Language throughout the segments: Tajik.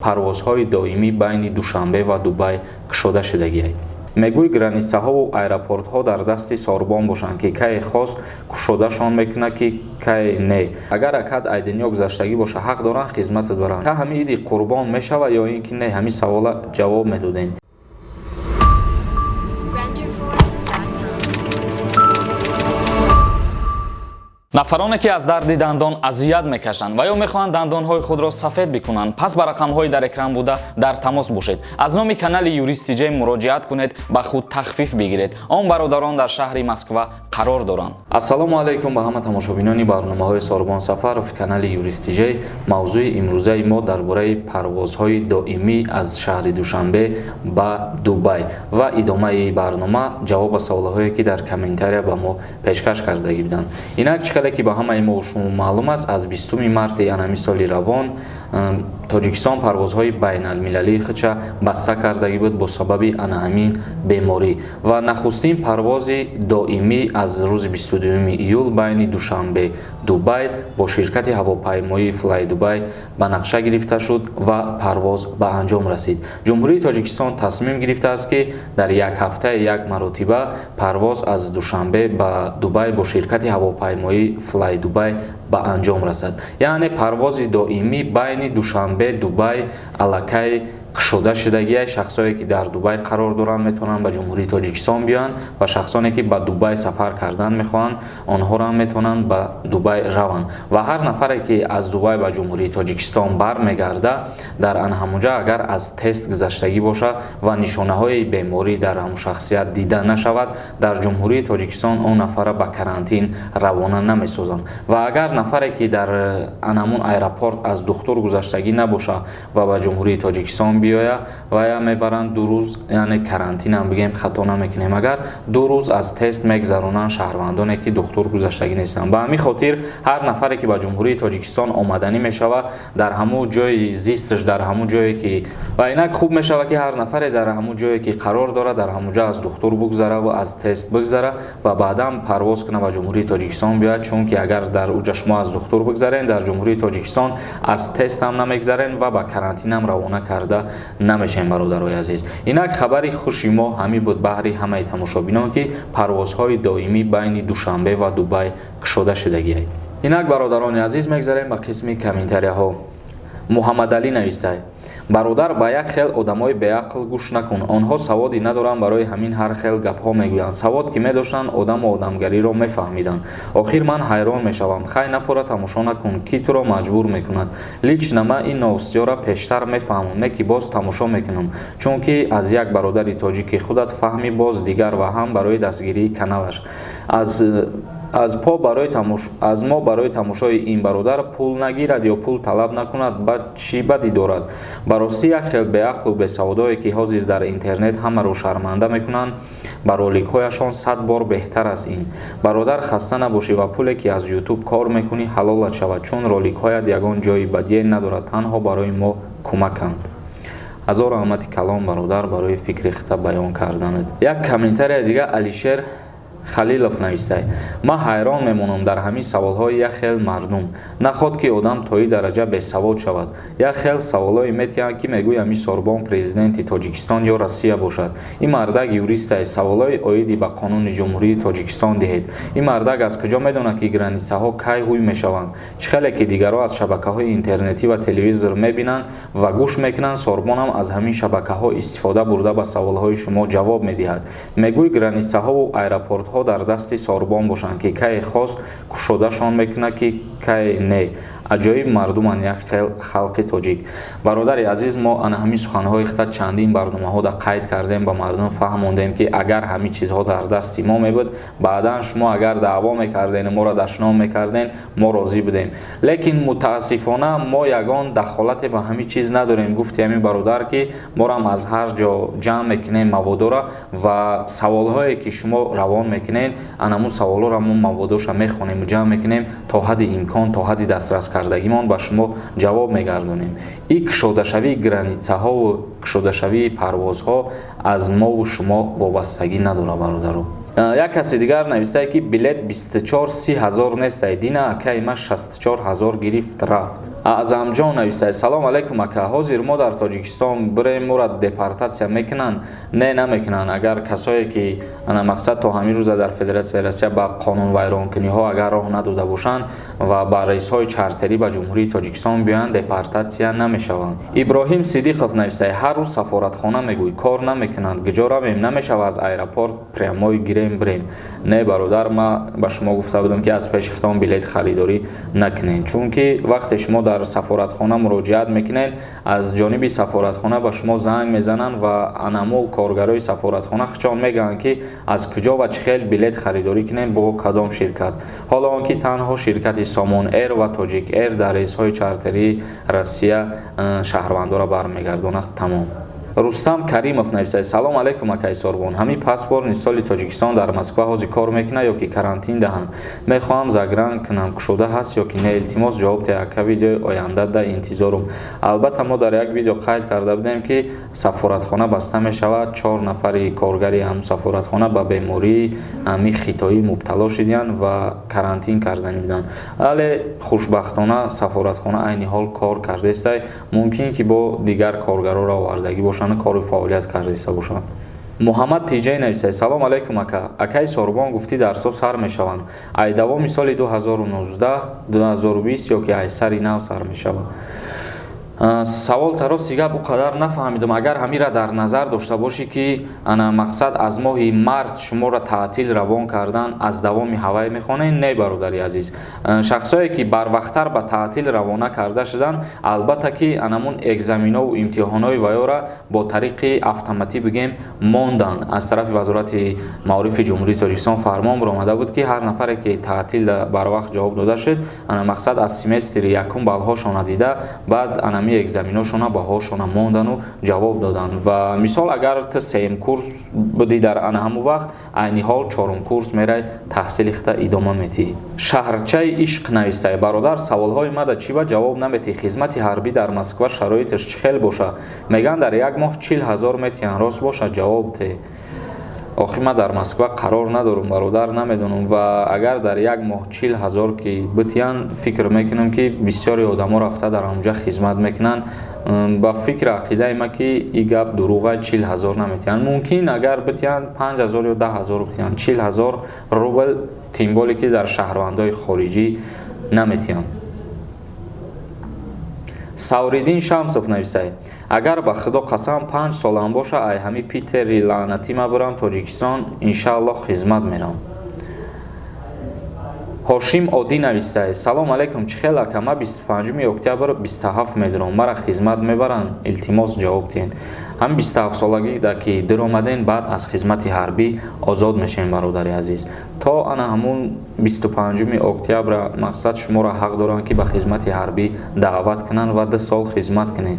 Парвозҳои доимӣ байни Душанбе ва Дубай кушода шудагиай. Мегӯй, границаҳову аэропортҳо дар дасти сорбон бошанд, ки кае хост кушодашон мекунад, ки кае не. Агар акад ай дунё гузаштагӣ боша, ҳақ доранд хизматат баранд. Ка ҳами иди Қурбон мешава ё ин ки не? Ҳамин савола ҷавоб медодем. Renderforest.com. Нафароне, ки аз дарди дандон азият мекашанд ва ё мехоҳанд дандонҳои худро сафед бикунанд, пас ба рақамҳои дар экран буда дар тамос бошед. Аз номи канали Юрист ТҶ муроҷиат кунед, ба худ тахфиф бигиред. Он бародарон дар шаҳри Москва қарор доранд. Ассалому алайкум ба ҳама тамошобинони барномаҳои Сорбон Сафаров, канали Юрист ТҶ. Мавзӯи имрӯзаи мо дар бораи парвозҳои доимӣ аз шаҳри Душанбе ба Дубай ва идомаи барнома, ҷавоб ба саволҳое, ки дар комментария ба мо пешкаш кардагӣ буданд. Инак, чӣ хеле ки ба ҳамаи мо шумо маълум аст, аз 20 марти анами соли равон Тоҷикистон парвозҳои байналмилалии худша баста кардагӣ буд бо сабаби ана ҳамин беморӣ ва нахустин парвози доимӣ аз рӯзи 22 июл байни Душанбе Дубай бо ширкати ҳавопаймоии Флай Дубай ба нақша гирифта шуд ва парвоз ба анҷом расид. Ҷумҳурии Тоҷикистон тасмим гирифтааст, ки дар як ҳафтаи як маротиба парвоз аз Душанбе ба Дубай бо ширкати ҳавопаймоии Флай Дубай ба анҷом расад. Яъне парвози доимӣ байни Душанбе Дубай аллакай кушода шудагиай. Шахсое, ки дар Дубай қарор доранд, метавонанд ба Ҷумҳурии Тоҷикистон биёянд ва шахсоне, ки ба Дубай сафар кардан мехоҳанд, онҳоро метавонанд ба Дубай раванд. Ва ҳар нафаре, ки аз Дубай ба Ҷумҳурии Тоҷикистон бармегарда, дар ан ҳамунҷа агар аз тест гузаштагӣ боша ва нишонаҳои беморӣ дар ҳамун шахсият дида нашавад, дар Ҷумҳурии Тоҷикистон он нафара ба карантин равона намесозанд. Ва агар нафаре, ки дар анамун аэропорт аз духтур гузаштагӣ набоша ва ба Ҷумҳурии Тоҷикистон биёя, вая мебаранд 2 рӯз, яъне карантинам бигем, хато намекунем агар, 2 рӯз аз тест мегзаронанд шаҳрвандоне, ки духтур гузаштагӣ нестанд. Ба ҳамин хотир ҳар нафаре, ки ба Ҷумҳурии Тоҷикистон омаданӣ мешавад, дар ҳамун ҷои зисташ, дар ҳамун ҷое ки ва инак хуб мешавад, ки ҳар нафаре дар ҳамун ҷое ки қарор дорад, дар ҳамун ҷо аз духтур бугзара ва аз тест бигзара ва баъдан парвоз кунад, ба Ҷумҳурии Тоҷикистон биёяд. Чунки агар дар уҷа шумо аз духтур бигзарен, дар Ҷумҳурии Тоҷикистон аз тестам намегзарен ва ба карантинам равона карда намешавем. Бародарои азиз, инак хабари хуши мо ҳамин буд баҳри ҳамаи тамошобинон, ки парвозҳои доимӣ байни Душанбе ва Дубай кушода шудагиай. Инак, бародарони азиз, мегзарем ба қисми комментарияҳо. Муҳаммадалӣ навистай: «Бародар, ба як хел одамои беақл гӯш накун. Онҳо саводе надоранд, барои ҳамин ҳар хел гапҳо мегӯянд. Савод ки медоштанд, одаму одамгариро мефаҳмиданд. Охир ман ҳайрон мешавам. Хай, нафора, тамошо накун, кӣ туро маҷбур мекунад? Лично ман ин новостиёра пештар мефаҳмам, не ки боз тамошо мекунам, чунки аз як бародари тоҷики худат фаҳми боз дигар ва ҳам барои дастгирии каналаш. Аз по барои тамош аз мо барои тамошои ин бародар пул нагирад ё пул талаб накунад, ба чӣ бадӣ дорад? Ба ростӣ, як хел беақлу бесаводое, ки ҳозир дар интернет ҳамаро шарманда мекунанд ба роликҳояшон, сад бор беҳтар аст ин бародар. Хаста набошӣ ва пуле, ки аз Ютуб кор мекунӣ, ҳалолат шавад, чун роликҳоят ягон ҷои бадие надорад, танҳо барои мо кӯмаканд. Ҳазор раҳмати калон, бародар, барои фикри хита баён карданат». Як комментария дига Алишер Халилов навистай: «Ман ҳайрон мемонам дар ҳамин саволҳои як хел мардум. Наход ки одам то ин дараҷа бесавод шавад. Як хел саволҳое метиҳанд, ки мегӯй ҳамин сорбон президенти Тоҷикистон ё Россия бошад. Ин мардак юристай, саволҳои оиди ба қонуни Ҷумҳурии Тоҷикистон диҳед. Ин мардак аз куҷо медонад, ки границаҳо кай ҳуй мешаванд? Чӣ хеле ки дигарҳо аз шабакаҳои интернетӣ ва телевизор мебинанд ва гӯш мекунанд, сорбонам аз ҳамин шабакаҳо истифода бурда, ба саволҳои шумо ҷавоб медиҳад. Мегӯй, границаҳову аэропортҳо дар дасти сорбон бошанд, ки кае хост кушодашон мекунад, ки кае не. Аҷоиб мардуманд як хел халқи тоҷик». Бародари азиз, мо ана ҳамин суханҳои хита чандин барномаҳода қайд кардем, ба мардум фаҳмондем, ки агар ҳамин чизҳо дар дасти мо мебуд, баъдан шумо агар даъво мекардену моро дашном мекарден, мо розӣ будем. Лекин мутаассифона мо ягон дахолате ба ҳамин чиз надорем. Гуфти ҳамин бародар, ки морам аз ҳар ҷо ҷамъ мекунем маводора ва саволҳое, ки шумо равон мекунед, анамун саволҳоро мо маводоша мехонему ҷамъ мекунем, то ҳадди имкон, то ҳадди дастрас кардагимон ба шумо ҷавоб мегардонем. И кушодашавии границаҳову кушодашавии парвозҳо аз мову шумо вобастагӣ надорад, бародаро. Як каси дигар нависае, ки билет 24-30 ҳазор нестай, дина акаи ма 64 ҳазор гирифт, рафт. Аъзамҷон нависае: «Салом алайкум, ака, ҳозир мо дар Тоҷикистон бирем, моро депортатсия мекунанд?» Не, намекунанд. Агар касое ки, ана, мақсад, то ҳамин рӯза дар Федератсияи Россия ба қонунвайронкуниҳо агар роҳ надода бошанд ва ба рейсҳои чартерӣ ба Ҷумҳурии Тоҷикистон биёянд, депортатсия намешаванд. Иброҳим Сидиқов нависае: «Ҳар рӯз сафоратхона мегӯй, кор намекунанд, куҷо равем? Намешава аз аэропорт прямой гирем, бирем?» Не, бародар, ма ба шумо гуфта будам, ки аз пеши худтон билет харидорӣ накунед, чунки вақте шумо дар сафоратхона муроҷиат мекунед, аз ҷониби сафоратхона ба шумо занг мезананд ва анамо коргарои сафоратхона хучон мегӯянд, ки аз куҷо ва чӣ хел билет харидорӣ кунем, бо кадом ширкат. Ҳоло он ки танҳо ширкати Сомон Эйр ва Тоҷик Эйр дар рейсҳои чартерии Россия шаҳрвандоро бармегардонад, тамом. Рустам Каримов нависад: «Салом алайкум, акаи Сорбон, ҳамин паспорт нисоли Тоҷикистон дар Москва ҳозир кор мекунад ё ки карантин даҳанд? Мехоҳам загран кунам, кушода ҳаст ё ки не? Илтимос, ҷавоб диҳ, ака, видеои оянда да интизорум». Албатта, мо дар як видео қайд карда будем, ки сафоратхона баста мешавад. Чор нафари коргари ҳамун сафоратхона ба бемории ҳамин хитоӣ мубтало шудиянд ва карантин кардани буданд, вале хушбахтона сафоратхона айни ҳол кор кардестай. Мумкин ки бо дигар коргароро овардагӣ бошанд, кору фаъолият кардаиста бошанд. Муҳаммад Тиҷай нависад: «Салом алайкум, ака. Акаи Сорбон, гуфтӣ дарсҳо сар мешаванд, ай давоми соли 2019 2020 ё ки ай сари нав сар мешавад?» Савол тарости гап ӯ қадар нафаҳмидам. Агар ҳамира дар назар дошта бошӣ, ки, ана, мақсад, аз моҳи март шуморо таътил равон кардан, аз давоми ҳавай мехонед, не, бародари азиз. Шахсое ки барвақттар ба таътил равона карда шуданд, албатта ки анамун экзаменову имтиҳонҳои ваёра бо тариқи автоматӣ бигем монданд. Аз тарафи Вазорати маорифи Ҷумҳурии Тоҷикистон фармон баромада буд, ки ҳар нафаре ки таътил барвақт ҷавоб дода шуд, ана, мақсад, аз семестри якум баллҳошона дида, баъд анами экзаменошона баҳошона мондану ҷавоб доданд. Ва мисол, агар ту сеюм курс будӣ дар ана ҳамун вақт, айни ҳол чорум курс мерай, таҳсили худта идома метиҳӣ. Шаҳрчаи Ишқ навистае: «Бародар, саволҳои мада чӣ ба ҷавоб наметиҳӣ? Хизмати ҳарбӣ дар Москва шароиташ чӣ хел боша? Мегӯянд, дар як моҳ 40 000 метиҳанд, рост боша? Ҷавоб те». Охир ман дар Москва қарор надорам, бародар, намедонам. Ва агар дар як моҳ 40 000 ки битиҳанд, фикр мекунам, ки бисёри одамо рафта дар ҳамонҷа хизмат мекунанд. Ба фикри ақидаи ма, ки и гап дурӯға, 40 000 наметиҳанд. Мумкин, агар битиҳанд, 5000 ё 10 000 битиҳанд. 40 000 рубл, тем более ки дар шаҳрвандои хориҷӣ наметиҳанд. Савриддин Шамсов нависад: «Агар ба Худо қасам, 5 солам боша, ай ҳами Питери лаънатӣ мабурам Тоҷикистон, иншааллоҳ, хизмат мерам». Ҳошим Одӣ нависад: «Салом алайкум, чӣ хел, ака? Ма 25 октябр 27 медурам, мара хизмат мебаранд? Илтимос, ҷавоб диҳед». Ҳам 27-солагида ки дуромаден, баъд аз хизмати ҳарбӣ озод мешавем, бародари азиз. То ана ҳамун 25 октябра, мақсад, шуморо ҳақ доранд, ки ба хизмати ҳарбӣ даъват кунанд ва 2 сол хизмат кунед.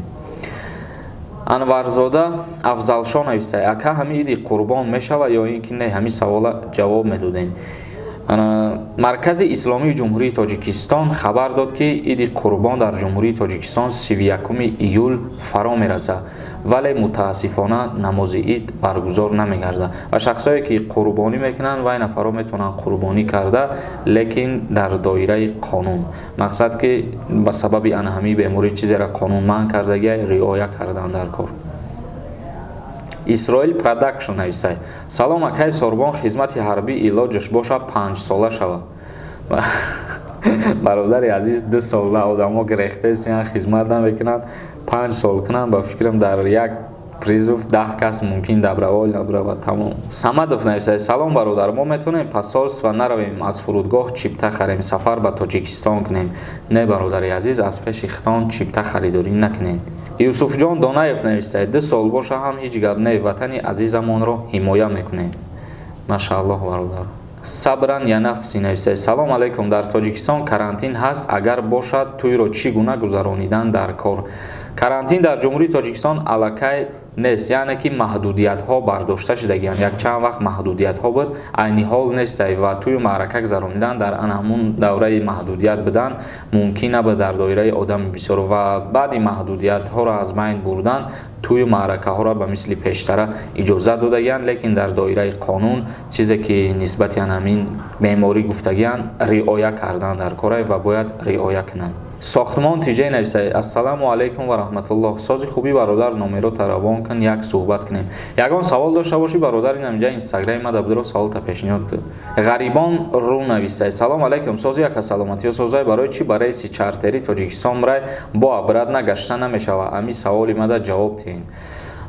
Анварзода Афзалшо нависад: «Ака, ҳами иди Қурбон мешавад ё ин ки не?» Ҳамин савола ҷавоб медодем. Маркази исломии Ҷумҳурии Тоҷикистон хабар дод, ки иди Қурбон дар Ҷумҳурии Тоҷикистон 31 июл фаро мерасад, вале мутаассифона намози ид баргузор намегардад ва шахсое ки қурбонӣ мекунанд, вай нафарҳо метавонанд қурбонӣ карда, лекин дар доираи қонун. Мақсад, ки ба сабаби ана ҳамин беморӣ чизеро қонун манъ кардагия, риоя кардан дар кор. Исроил Продакшн нависад: «Салом, акаи Сорбон, хизмати ҳарбӣ илоҷаш боша 5-сола шава». Бародари азиз, 2 сола одамо гирехтесиян, хизмат намекунанд, 5 сол кунанд, ба фикрам, дар як призыв 10 кас мумкин добровольно биравад, тамом. Самадов нависад: «Салом, бародар, мо метавонем посольство наравем, аз фурудгоҳ чипта харем, сафар ба Тоҷикистон кунем?» Не, бародари азиз, аз пеши хитон чипта харидорӣ накунед. Юсуфҷон Донаев нависад: «2 сол боша ҳам ҳеҷ гап не, ватани азизамонро ҳимоя мекунем». Машааллоҳ, бародар. Сабран Янафси нависад: «Салом алайкум, дар Тоҷикистон карантин ҳаст? Агар бошад, тӯйро чӣ гуна гузаронидан дар кор?» Карантин дар Ҷумҳурии Тоҷикистон аллакай нест, яъне ки маҳдудиятҳо бардошта шудагианд. Якчанд вақт маҳдудиятҳо буд, айни ҳол нестай ва тӯю маърака гузаронидан дар ана ҳамун давраи маҳдудият будан мумкин набуд дар доираи одами бисёр, ва баъди маҳдудиятҳоро аз байн бурдан тӯю маъракаҳоро ба мисли пештара иҷозат додагианд, лекин дар доираи қонун, чизе ки нисбати ана ҳамин беморӣ гуфтагианд, риоя кардан дар корай ва бояд риоя кунанд. Сохтмон тиҷай нависай: «Ассалому алайкум ва раҳматуллоҳ, сози хубӣ, бародар, номерота равон кун, як суҳбат кунем». Ягон савол дошта бошӣ, бародар, инамҷа Инстаграми ма дабудро саволта пешниҳод кун. Ғарибон рӯ нависай: «Салом алайкум, сози яка, саломатиё, созай. Барои чӣ ба рейси чартери Тоҷикистон рай бо обратно гашта намешава? Ами саволи мада ҷавоб диҳем».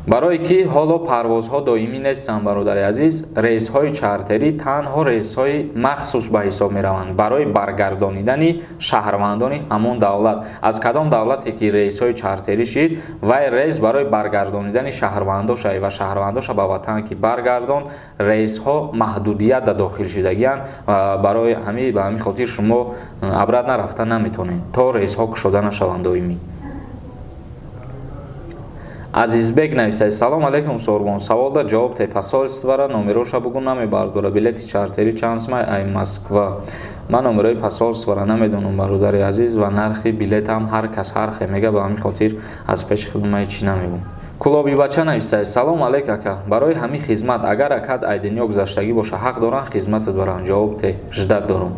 Барое ки ҳоло парвозҳо доимӣ нестанд, бародари азиз. Рейсҳои чартерӣ танҳо рейсҳои махсус ба ҳисоб мераванд барои баргардонидани шаҳрвандони ҳамон давлат. Аз кадом давлате ки рейсҳои чартерӣ шид, вай рейс барои баргардонидани шаҳрвандоша ва шаҳрвандоша ба ватан ки баргардон, рейсҳо маҳдудият да дохил шидагианд ва барои ҳами ба ҳамин хотир шумо обратно рафта наметавонед, то рейсҳо кушода нашаванд доимӣ. Азизбек нависад: «Салом алайкум, Сорбон, саволда ҷавоб те, посольствора номероша бугӯ, намебардора. Билети чартерӣ чанд сумай ай Москва?» Ман номерои посольствора намедонам, бародари азиз, ва нархи билетам ҳар кас ҳар хел мега, ба ҳамин хотир аз пеши худ ман ҳечӣ намегӯм. Кулоби бача нависад: «Салом алейк, ака, барои ҳамин хизмат агар акат ай дунё гузаштагӣ боша, ҳақ доранд хизматат баранд? Ҷавоб те, ждать дорум».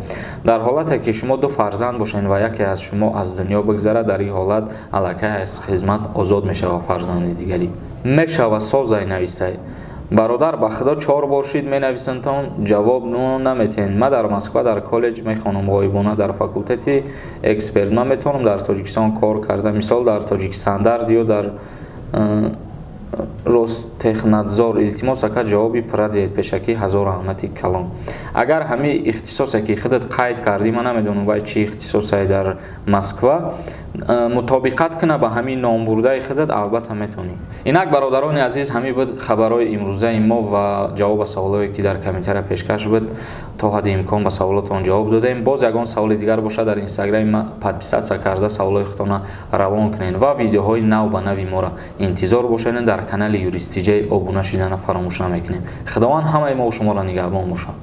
Дар ҳолате ки шумо ду фарзанд бошед ва яке аз шумо аз дунё бигзарад, дар ин ҳолат аллакай аз хизмат озод мешавад фарзанди дигарӣ. Мешава созай нависай: «Бародар, ба худо чор бор шид менависантон, ҷавоб наметиҳен. Ман дар Москва дар коллеҷ мехонам, ғоибона, дар факултети эксперт. Ман метавонам дар Тоҷикистон кор карда, мисол, дар Тоҷикстандарт ё дар Ростехнадзор? Илтимос, ака, ҷавоби пурра диҳед. Пешакӣ ҳазор раҳмати калон». Агар ҳамин ихтисосе ки худат қайд кардӣ, ман намедонам вай чӣ ихтисосе дар Москва, мутобиқат куна ба ҳамин номбурдаи худат, албатта метавонӣ. Инак, бародарони азиз, ҳамин буд хабарҳои имрӯзаи мо ва ҷавоба саволҳое ки дар комментария пешкаш буд. То ҳадди имкон ба саволотон ҷавоб додем. Боз ягон саволи дигар бошад, дар Инстаграми ма подписаться карда, саволҳои худтона равон кунед ва видеоҳои нав ба нави моро интизор бошед. Дар канали Юристиҷай обуна шидана фаромӯш намекунем. Худованд ҳамаи мо шуморо нигаҳбон бошад.